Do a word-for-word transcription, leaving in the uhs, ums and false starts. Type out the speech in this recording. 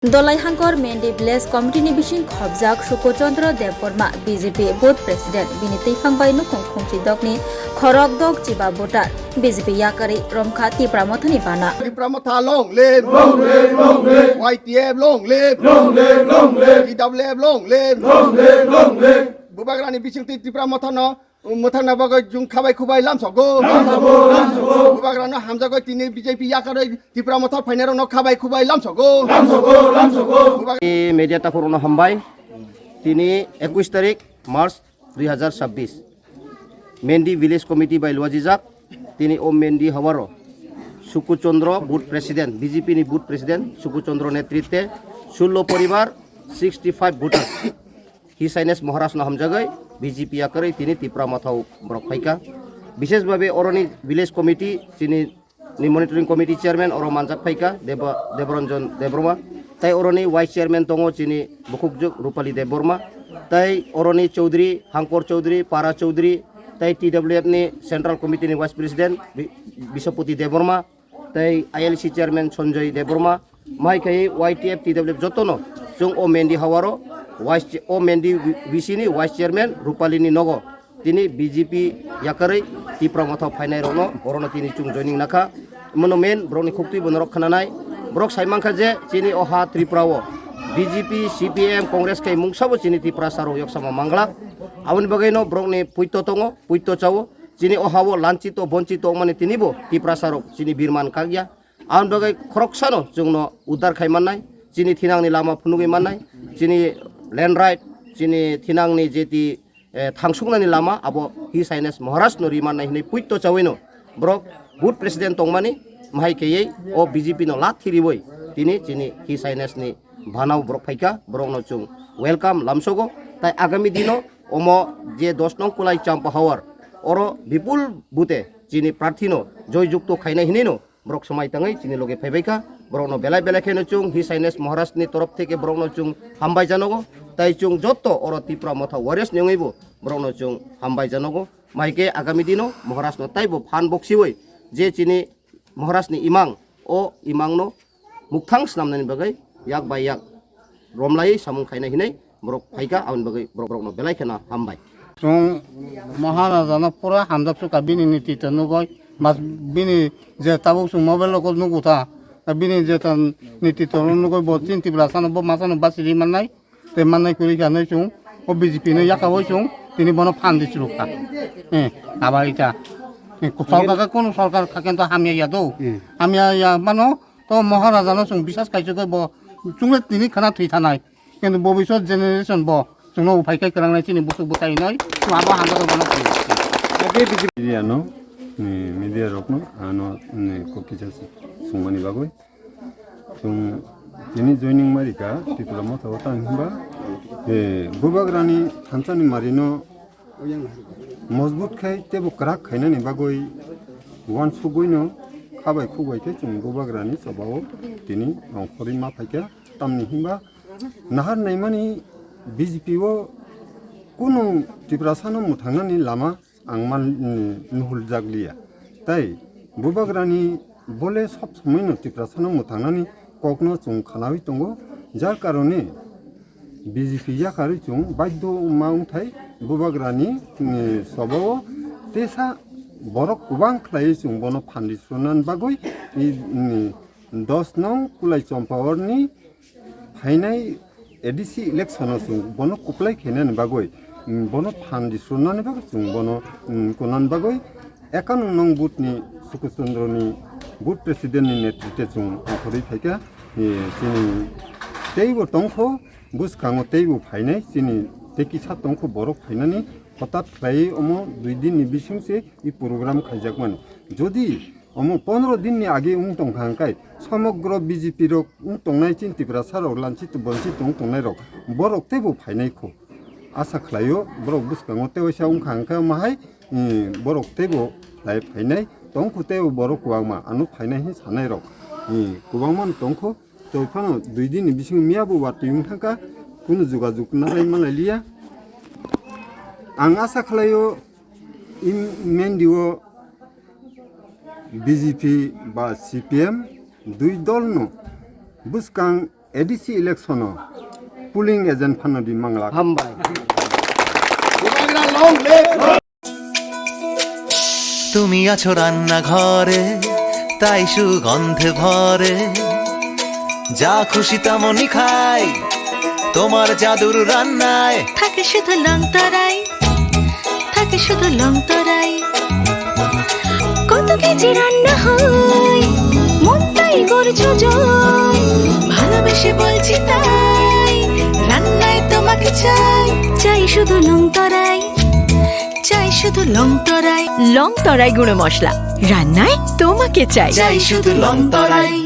Dolai Hangkor Mendi Village Committee ni bising khobjak Suku Chandra Debbarma, B J P Booth President, bini twiphang bai nukhung khumchi dok ni khorok dok chiba voter, B J P yakarwi romkha Tipra Motha ni bana. Tipra Motha long live! Long live, long live! Y T F long live! Long live, long live! T W F long live! Long live, long live! Bubagrani bisingtwi Tipra Motha no mwthangna bagwi chwng khabai khubai lamsogo. Lamsogo, lamsogo. Bubagrano hamjagwi tini B J P yakarwi Tipra Motha phainairokno khabai khubai lamsogo. Lamsogo, lamsogo. Bubagra- Media takhorokno hambai. Tini ekush tarik March dui hazar chabbish. Mendi Village Committee bai luajijak. Tini o Mendi hawaro Suku Chandra Booth President, B J P ni Booth President Suku Chandra netritwe sullo poribar, sixty five voter. His Highness Maharaj no hamjagwi B J P yakarwi tini Tipra Mothao borok phaikha. Bishesh bhabe oroni village committee chini ni monitoring committee chairman oro manjak phaikha Deba-, Debranjan Debbarma. Tai oroni vice chairman tongo chini bukhukjwk Rupali Debbarma. Tai oroni Chaudhary, Hangkor Chaudhary, Para Chaudhary, tai T W F ni central committee ni vice president Bi-, Biswapati Debbarma. Tei I L C chairman Sanjoy Debbarma, mai khai Y T F T W F jotono chwng o Mendi hawaro vice, o Mendi V C ni vice chairman Rupali ni nogo tini B J P yakarwi Tipra Mothao phainai rokno orono tini chwng joining nakha. Mono main borokni khuktwi bo norok khnanai. Borok sai mankha je chini o ha Tripura o B J P, C P M, Congress khai mungsabo chini Tiprasa rok yoksama manglak. Aboni bagwi no borokni puito tongo, puito chao. Chini o ha-o lanchito, bonchito wngmani tinibo Tiprasa rok chini birman kakya. Aboni bagwi khoroksano chwngno uddar khai mannai, chini thinangni lama phunugwi mannai, chini land right, chini thinangni jeti, eh, thangsuknani lama abo His Highness Maharaj no ri mannai hinwi puito chawino borok booth president tongmani mahai keyei o B J P no lathi riwi tini chini His Highness ni bhanao borok phaikha, borokno chwng welcome lamsogo. Tai agami dino omo je dos nong Kulai Champa Hawar, oro bipul bute chini prarthino joy jukto khainai hinwino borok swmai tangwi chini loge phaibaikha. Borokno belai belai kheno chwng His Highness Maharaj ni torof theke borokno chwng hambai janogo. Tai chwng jotto oro Tipra Motha warriors ni wngwibo borokno chwng hambai janogo. Maike agami dino Maharaj no taibo phan boksiwi je chini Maharaj ni imang, o imang no mukthang swnamnani bagwi yak bai yak romlaiwi samung khaina hinwi borok phaikha, aboni bagwi borok, borokno belai kheno hambai. Chwng Maharaja no pura hamjak sukha bini niti to nugwi, mas bini je tabuk chwng mobile rogo nugu tha, bini je ta niti to nugwi bo chini Tiprasa no bo masa no basi ri mannai. Tei mannai kwrwi kha hinwi chwng o B J P no yakaui chwng tini bono phan di chwrwk kha. Eh, aba ita. Eh, ku-, sorkar khe kunu sorkar kha khe to hamya ya do. Hmm. Hamya ya mano to Maharaja no chwng bisas khai chwgwi bo chwngno tini khana thwi thanai. Kintu bobiswt generation bo chwngno uphai khai kwrangnai chini busuk bwtai hinwi chwng abo hamya bono. Media no, eh, media rokno ano, eh, kok kisa sungmani bagwi. Chwng tini joining marika Tipra Motha o tang himba, eh, Bubagrani thansani marino mojbut khai tebo kwrak khainani bagwi uansugwino khabai khukbai khe chwng Bubagrani chobao tini rongkhorwi ma phaikha. Tamni himba nahar naimani B J P o kunu Tiprasano mwthangnani lama ang man, mm, nuhul jak liya. Tai Bubagrani bole sob somoino Tiprasano mwthangnani kokno chwng khanaui tongo, jar karone B J P yakarwi chwng baidho wngma wngthai Bubagrani, mm, sobao tesa borok kwbang khlaiwi chwng bono phan di swnani bagwi, i, mm, dos nong Kulai Chompawarni phainai A D C election o chwng bono kwplai khainani bagwi, mm, bono phan di swnani bagwi chwng bono, mm, kunani bagwi ekanunnong booth ni Suku Chandra ni booth president ni netritwe chwng ongkhorwi phaikha. Eh, chini teibo tongkho, bwskango teibo phainai, chini tei kisa tongkho borok phainani, hotat khlaiwi omo dui din ni bising se i program khaijakmani. Jodi omo pondro din ni age wng tongkha hwnkhe, somogro B J P rok wng tongnai chini Tiprasa rok lanchit bonchit wng tongnai rok, borok teibo phainai kho. Asa khlaio borok bwskango tei waisa wngkha hwnkhe omo hai, eh, borok teibo lai phainai tongkhu teibo borok kwbangma ano phainai hin sanai rok, eh, kwbangma no tongkhu. Tei phano dui din ni bisingo miya bo watwi wng thangkha, kunu jogajog nanai manlai liya. Ang asa khlaio, im-, Mendi o B J P ba C P M dui dol no bwskang A D C election-o polling agent phano di manglak. Hambai. Bubagra long live. তুমি আছো রান্নাঘরে, তাই সুগন্ধে ভরে। যা খুশি তেমনই খাই, তোমার জাদুর রান্নায়। থাকে শুধু লংতরাই, থাকে শুধু লংতরাই। কত কেজি রান্না হয়, মনটাই করছো জয়। ভালোবেসে বলছি তাই, রান্নায় তোমাকে চাই। চাই শুধু লংতরাই, চাই শুধু লংতরাই। লংতরাই গুঁড়ো মশলা, রান্নায় তোমাকে চাই। চাই শুধু লংতরাই।